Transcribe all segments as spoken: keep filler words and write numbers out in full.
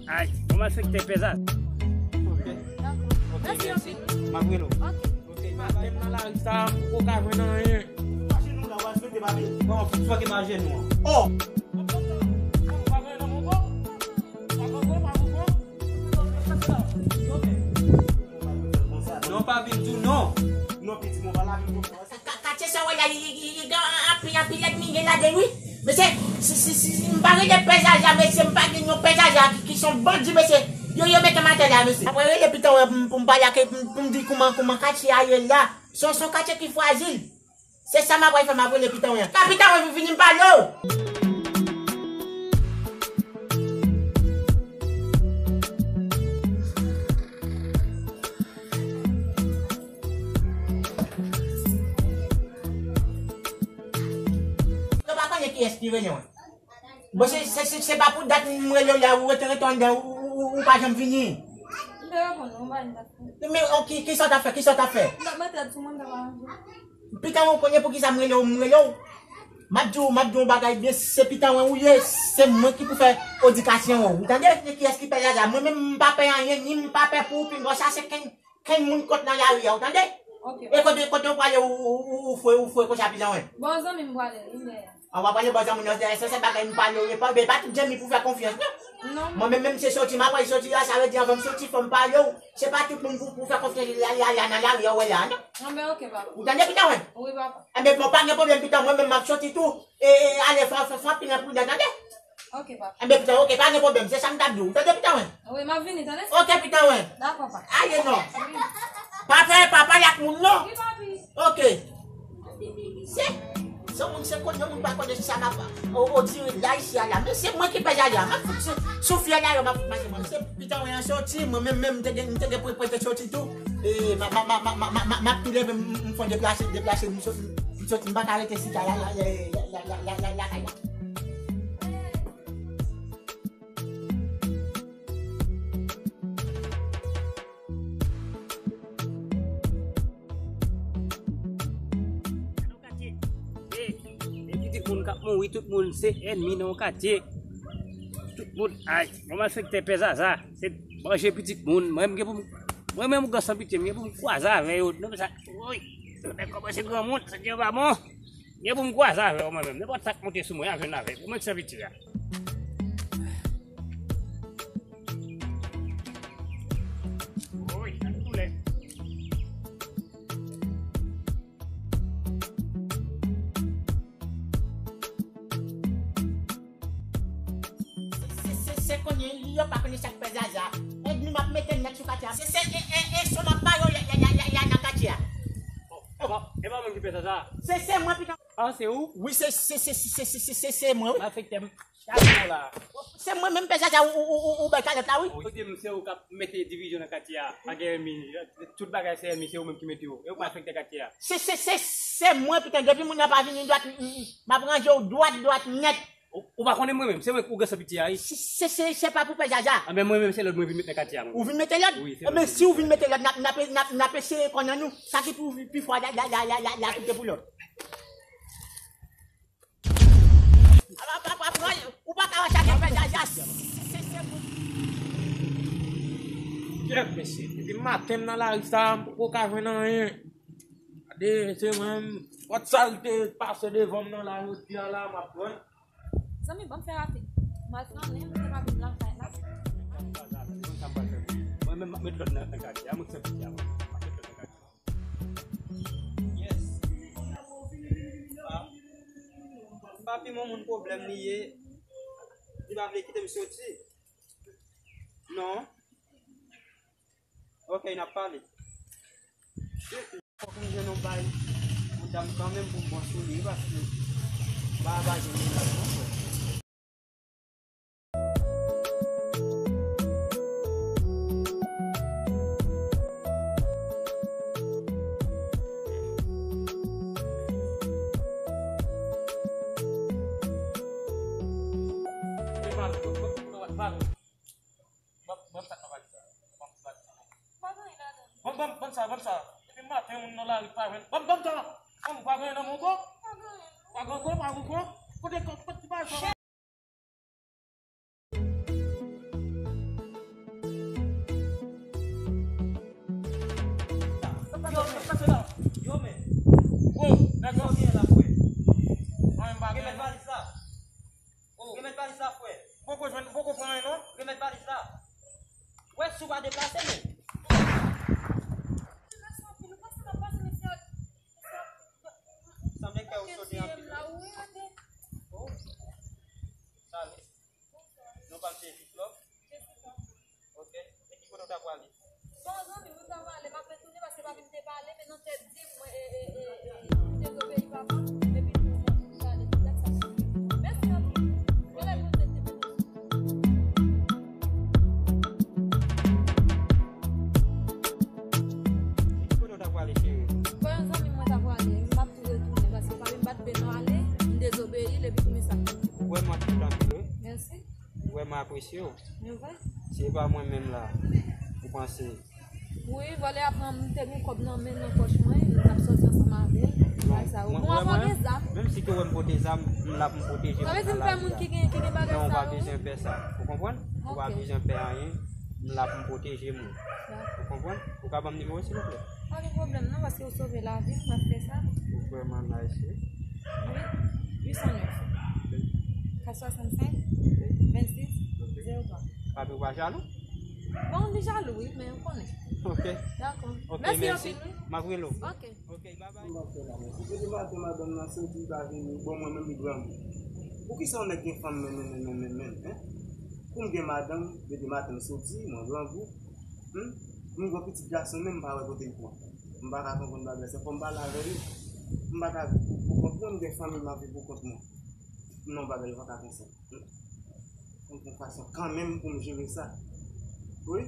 Ay, bon, malfektè pèza. Ok. Ok, mèsi. M ap rele w. Ok. Ok, maten m nan lari sa, m poko ka jwenn anyen. Mache nou la, w al swete, papi. Bon, fòk mache nou an. Oh! Non, pa vin di w non. Non, piti, mwen pa la vin konsa. Ka-, ka-, katye sa w wè la, li, li, li, li gen anpil, anpil ènmi gen ladan l, wi. Mesye, si, si, si, si m pa rele Pè Zaza, mesye, m pa gen yon Pè Zaza ki, ki se yon bandi, mesye. Yo, yo mete m atè la, mesye. Apre rele Pitanwen pou m, pou m pale ak, pou m, pou m di kouman, kouman katye a ye la. Se yon, se yon katye ki frajil. Se sa m ap fè, m ap rele Pitanwen. Ka Pitanwen vin, vini m pale w. Yo pa konnen kiyès ki rele mwen. Bon, se, se, se, se pa pou dat m rele w la, ou rete, rete anndan, ou, ou, ou, ou pa janm vini. M te reponn ou, m pa vin dat. Men, oh, ki, kisa w t ap fè, kisa w t ap fè? M t ap mete lòd sou moun, m t ap aranje. Pitanwen, ou konnen poukisa m rele w, m rele w? M ap di w, m ap di w yon bagay byen, se Pitanwen ou ye, se mwen ki pou fè edikasyon ou, ou tande? Se kiyès ki pè Zaza? Mwen menm, m pa pè anyen, ni m pa pè pou ou, pi bon, sa se kenn, kenn moun kot nan lari a, ou tande? Ok. E kote, kote ou prale, ou, ou, ou, ou fwe, ou fwe konsa, Pitanwen? Bon, zanmi m prale, li dèyè. An w ap pale bò zanmi nan dèyè, se, se bagay m pale w ye, pa, men pa tout zanmi pou fè konfyans, non. Non. Mwen menm, menm se soti, m ap pral soti la, sa vle di anvan m soti, fò m pale w. Se pa tout moun pou, pou fè konfyans la, la, la, nan lari a, w wè la, non. Anben, ok, papa. Ou tande, Pitanwen? Wi, papa. Enben, bon, pa gen pwoblèm, Pitanwen, mwen menm, m ap soti tou. E, e, ale, fò, fò, fò anpil nan pridan, tande? Ok, papa. Enben, Pitanwen, ok, pa gen pwoblèm, se sa m t ap di w. Ou tande, Pitanwen? Wi, m ap vini, tande? Ok, Pitanwen. Dakò, papa. Ale, non. Wi. Pa fè, pa pale ak moun, non. Wi, papi. Ok. Se, se moun, se konnen moun pa konnen sa m ap, o, o dire la isi a la. Men se mwen ki pè Zaza. M ap fout sou, sou fyèl la yo, m ap fout mache mwen. Se Pitanwen an soti, mwen menm, menm, m te gen, m te gen pou prete soti tou. E, m a, m a, m ap pile, men m, m fè deplase, deplase, m soti, m soti, m pa ka rete chita la, la, la, la, la, la, la, la. Nan katye. E, e pitit moun k ap mouri, tout moun se ènmi nan yon katye. Tout moun, ay, bon, malfektè pè Zaza, se manje pitit moun. Mwen, m gen pou m, mwen menm, ou gan san pitye, m gen pou m kwaze avè yo. Non, men sa, woy, nèg kòmanse granmoun, sa gen pa bon. M gen pou m kwaze avè yo, mwen menm. Nenpòt sa k monte sou mwen, a jwenn avè yo. Mwen ki san pitye a. Woy, gade koulè. Se, se, se konnen yo pa konnen sa k pè Zaza. Ènmi m ap mete nèt sou katye a. Se, se, e, e, e, son m ap ba yo, y a, y a, y a, y a, y a nan katye a. E pa, e pa mwen ki pè Zaza? Se, se mwen, Pitanwen. Ah, se ou? Wi, se, se, se mwen, wi. Malfektè m. Chak jou la. Se mwen menm, pè Zaza, ou, ou, ou, ou bay kalòt la, wi. Ou di m se ou k ap mete divizyon nan katye a. Pa gen ènmi. Tout bagay se ènmi, se ou menm ki mete yo. E ou k malfektè katye a. Se, se, se, se mwen, Pitanwen. Depi moun nan pa vini dwat, m, m, m ap ranje w dwat, dwat nèt. Ou, ou pa konnen mwen menm. Se mwen ou gen san pitye a, wi. Se, se, se, se pa pou pè Zaza. Anben, mwen menm, se lòd mwen vin mete nan katye a, mwen. Ou vin mete lòd? Wi, se lòd mwen vin mete. Enben, si ou vin mete lòd, n ap, n ap, n ap, n ap eseye konnen nou. Sa ki pi, pi fò, la, la, la, kite pou lòt. Ala, pa, pa, pa, ou pa ka wè sa gen fè Zaza. Se, se, se pou. Kèt, mesye. Depi maten m nan lari sa, m poko ka jwenn anyen. Gade, se mwen, pòt sa l te pase devan m nan lari jodi a la, m ap pran. Zanmi, ban m fè rapid. M al fè anyen, m te ka vin lakay la. Mwen menm, m ap met lòd nan, nan katye a, mwen ki fè pitye a, mwen. M ap met lòd nan katye a. Yes. Ah. M pa pi moun pwoblèm li ye. Li pa vle kite m soti. Non. Ok, n ap pale. Fòk m jwenn yon bay pou dam kanmenm pou m bon sou li, wi, paske ba a pa jwenn li la, non, frè. Ban, ban sa, ban sa. Ban, ban, ban sa. Depi maten, moun nan lari pa jwenn. Ban, ban sa. Ban, pa gen nan mon kò. Pa gen kò, pa gen kò. Kote kò, kote ti bagay sa? Yo, men. Bon, nèg yo gen la, frè. Mwen, m pa gen. Remèt valiz la. Remèt valiz la, frè. Poko jwenn, poko pran, non? Remèt valiz la. Wè, si w pa deplase, men. Sanble kè w sote anpil. Oh. Sa ale. Non pa m se Viplove. Ok. E ki kote w ta prale? Bon, zanmi, mwen ta prale, m ap retounen paske papi m te pale, men nan tèt di m, mwen, e, e, e, e, m dezobeyi papa m, epi m prale, se sa. Mèsi anpil. Mwen lè mwen te Ki kote w ta prale, cheri? Bon, zanmi mwen ta prale, m ap tou retounen, paske papi m pa t vle m ale, m dezobeyi l, epi tounen sa. Ou vrèman kout anpil, wi. Mèsi. Ou vrèman apresye w. Se vre? Si se pa mwen menm la, ou panse? Wi, vòlè a pran m, te gen kòb nan men, nan pòch mwen, m t ap sòti ansanm avè l. Bagay sa yo. Bon, avan gen zam. Menm si ke w wè m pote zam, m la pou m pwoteje moun nan lavi a. Sa vle di m pè moun ki gen, ki gen bagay sa yo. Non, ou pa bezwen pè sa. Ou konprann? Ou pa bezwen pè anyen. M la pou m pwoteje moun. Ou konprann? Ou ka ban m nimewo w, silvouplè? Pa gen pwoblèm non, paske ou sove lavi m, m ap fè sa. Ou vrèman nice, wi. Wi. Uit san nèf. Kat swasannsenk, vennsis, zewo twa. Papi, ou pa jalou? Bon, li jalou, wi, men ou konnen. Ok. Dakò. Ok, mèsi anpil, wi. M ap rele w. Ok. Ok, bye bye. Depi maten madanm nan soti, li pa vini, bon, mwen menm li grangou. Poukisa yon nèg gen fanm men, men, men, men, men, men, en? Pou m gen madanm, depi maten m soti, mwen grangou. Hmm? M gen yon pitit gason menm, m pa wè kote l pran. M pa ka konprann bagay sa, fò m pale avè li. M pa ka viv pou, pou kont mwen, m gen fanmi, m ap viv pou kont mwen. Non, bagay yo pa ka konsa. Hmm? Fò m gon fason kanmenm pou m jere sa. Wi.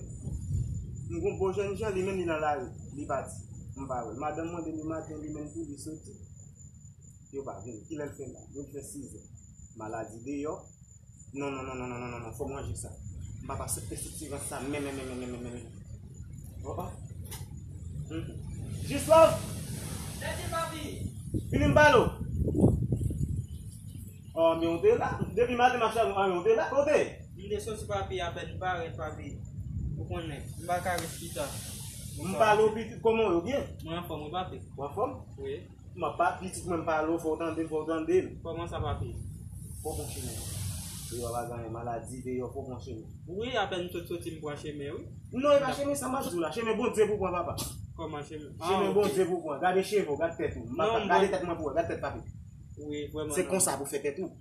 M gon bon jènjan, li menm li nan lari, li pati. M pa wè l. Madanm mwen depi maten, li menm tou, li soti. Yo pa vin. Kilè l fè la? Yo fè sizè. Maladi deyò. Non, non, non, non, fò m ranje sa. M pa ka aksepte sitirans sa, men, men, men. Oh, oh. Hmm. Jislove! Vini m pale w. Oh, men w te la. Depi maten m ap chache w, men w te la. Kote? M te soti, papi, apèn parèt, papi. Ou konnen, m pa ka ret chita. M pale w pitit, kòman w ye, byen? Mwen anfòm, wi, papi. Ou anfòm? Wi. M ap pa pitit mwen, m pale w, fò w tande m, fò w tande m. Kòman sa, papi? Fò w pran chemen. Deyò pa gen anyen, maladi deyò, fò w pran chemen. Wi, apèn m sot soti, m pran chemen, wi. Non, e pa chemen sa m ap di w la, chemen Bondye pou w pran, papa. Kòman chemen? Chemen Bondye pou w pran. Gade cheve w, gade tèt ou. M ap gade tèt mwen pou wè, gade tèt papi. Wi, vrèman. Se konsa pou fè tèt ou.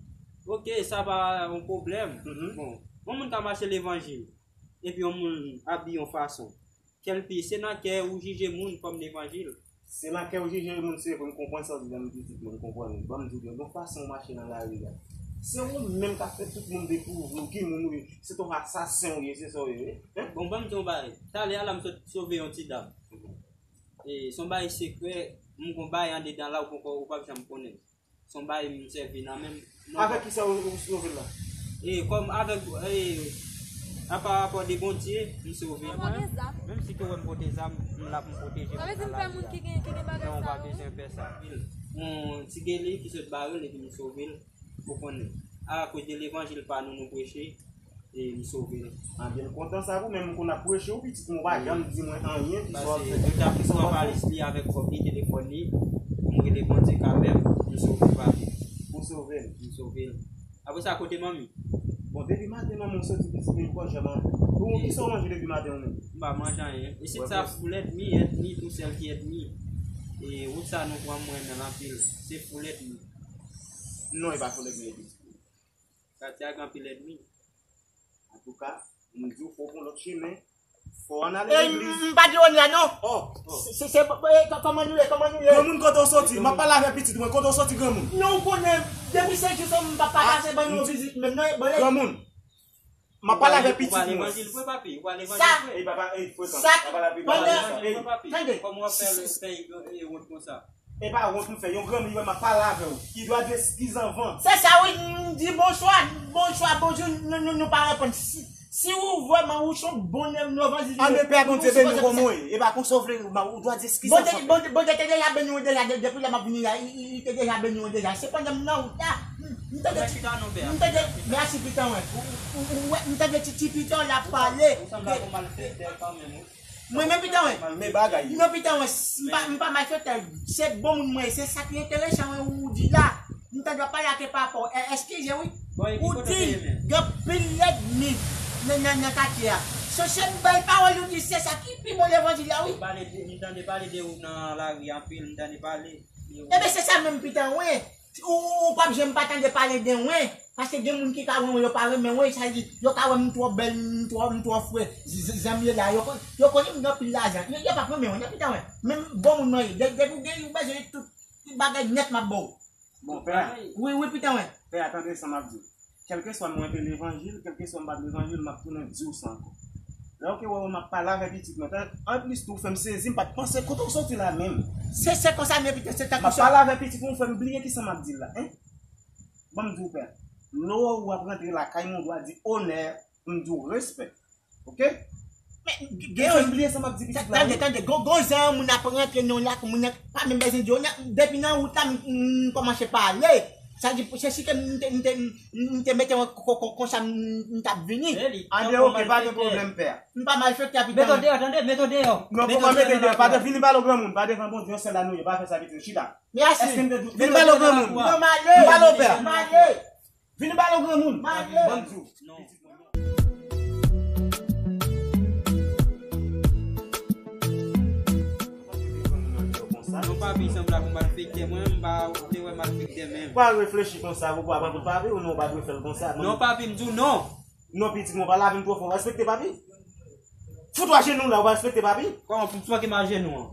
Ok, sa pa yon pwoblèm. Bon, yon moun ka mache levanjil, epi yon moun abiye yon fason. Kèl pi, se nan kè ou jije moun, kòm levanjil. Se nan kè ou jije moun, se vre, m konprann sa w di la, m pitit mwen, m konprann ou. Ban m di w byen, gon fason w mache nan lari a. Se ou menm k ap fè tout moun dekouvri w ki moun ou ye. Se t on asasen ou ye, se sa w ye, wi. Bon, ban m di w yon bagay. Talè a la, m sot sove yon ti dam. E, se yon bagay sekrè, m gon bagay andedan la, ou poko, ou p ap janm konnen. Se yon bagay m sèvi nan men m. Avèk kisa ou, ou sove l la? E kòm avèk, e, a pa rapò de Bondye, m sove l. Menm si ke w wè m pote zam, m la pou m pwoteje moun nan lavi a. Non, ou pa bezwen pè sa. Yon ti gele ki sot bare l epi m sove l. Ou konnen. Akoz de levanjil pa nou, nou preche. E m sove l. Anben, m kontan sa pou, men m konn ap preche w, pitit mwen, ou pa janm di mwen anyen ki sa w ap fè. Paske yo t ap pran valiz li avèk kòb li, telefòn li, m rele Bondye kanmenm, m sove l, papi. Ou sove l? M sove l. Apre sa, kote manmi? Bon, depi maten manman w soti, pitit mwen, li poko janm antre. Pou kisa w manje depi maten ou menm? M pa manje anyen. Isit sa full ènmi, ènmi, tou sèl ki ènmi. E wout sa nou pran, m renmen l anpil. Se full ènmi. Non, e pa full ènmi, pitit mwen. Katye a gen anpil ènmi. Antouka, m di w fò w pran lòt chemen. Fò w ann ale legliz. M pa di w ann la non. Oh, oh. Se, se, se, e, kò-, kòman nou ye, kòman nou ye? Granmoun, kote w soti? M ap pale avè pitit mwen. Kote w soti, granmoun? Non, ou konnen, depi se jou sa, m pa, pa pase ban nou vizit menm non, e, bon, e. Granmoun, m ap pale avè pitit mwen. Ou pale levanjil vre, papi? Ou pale levanjil vre? Sa, e, papa, e, frekan, sa, pa pale avè pitit mwen, sa. Tande, kòman w ap fè, fè, e, wont konsa? E pa wont m fè, yon granmoun wè m ap pale avè w. Li dwa di eskiz anvan. Se sa wi, m di bonswa, bonswa, bonjou, nou, nou, nou pa reponn. Si, si ou vrèman ou se yon bon nèg, nou evanjelize. Anben, Pè Bondye beni w kòman w ye. E pa konsa w vle, ou dwa di eskiz anvan. Bondye, Bondye, Bondye te deja beni w deja, de-, depi lè m ap vini la, li, li, li te deja beni w deja. Sepandan, m nan wout la, m, m tande ti, m tande, mèsi Pitan, wè. Ou, ou, ou, ou wè, m tande ti, ti Pitan la pale. Ou sanble yon malfektè kanmenm, wi. Mwen menm pita mwen. Men bagay. Non pita mwen, m pa, m pa malfektè. Se bon moun mwen, se sa ki enteresan mwen ou di la. M tande w ap pale ak papa w. E, eskize wi. Ou di gen pil lènmi nan, nan, nan katye a. So se bèl pawòl ou di, se sa ki pi bon levanjil la wi. M pale de, m tande pale de ou nan lari anpil, m tande pale de ou. Ebyen se sa menm pita mwen. Ou, ou, ou p ap janm pa tande pale de mwen. Paske gen moun ki ka wè mwen, yo pa renmen mwen, sa di, yo ka wè m twò bèl, m twò, m twò fre. Z-, z-, zanmi yo la, yo konn, yo konnen m gen anpil lajan. Yo, yo p ap renmen mwen, yo pita mwen. Men bon moun mwen ye. De-, depi w gen, ou bezwen tout, tout bagay nèt m ap ba w. Bon, pè a. Wi, wi, pita mwen. Pè a, tande sa m ap di w. Kèlkeswa mwen te levanjil, kèlkeswa m pa t levanjil, m ap tounen di w sa ankò. Lè w ke wè w m ap pale avè pitit mwen, tan, anplis tou, w fè m sezi, m pa t panse kote w soti la menm. Se, se konsa m ye pita, se tankou sa. M ap pale avè pitit mwen, w fè m bliye kisa m ap di l la, en? Ban m di w, pè. Lè w ap rantre lakay mwen, w dwa di onè, m di w respè. Oke? Men, gen yon, bliye sa m ap di pitit la, tande, wi. Tande, gon, gon jan moun ap rantre nan yon lak, moun nan pa menm bezwen di yo, nan, depi nan wout la, m, m kòmanse pale. Sa di, se si ke m te, m te, m, m te mete yon ko-, ko-, konsa, m, m t ap vini. André, oke, pa gen pwoblèm, pè. M pa malfektè, pita mwen. Mete w deyò, tande, mete w deyò. Non, poko mete deyò, pa de, vini pale w granmoun, pa devan Bondye, yon sèl la nou ye, pa fè sa, pitit, chita. Mèsi. Èske m te di w, vini pale w granmoun. Non, m ale. M pale w, pè. M ale. Vini pale w granmoun. M ale. Ban m di w. Non. Non, papi, sanble ak yon malfektè. Mwen, m pa te wè malfektè menm. Pa reflechi konsa, ou pa pran pou papi, ou non, ou pa dwe fè l konsa. Non, papi, m di w non. Non, pitit mwen, pa lave m twò fò. Ou pa respekte papi? Fout ou ajenou la, ou pa respekte papi? Kòman pou m flanke m ajenou an?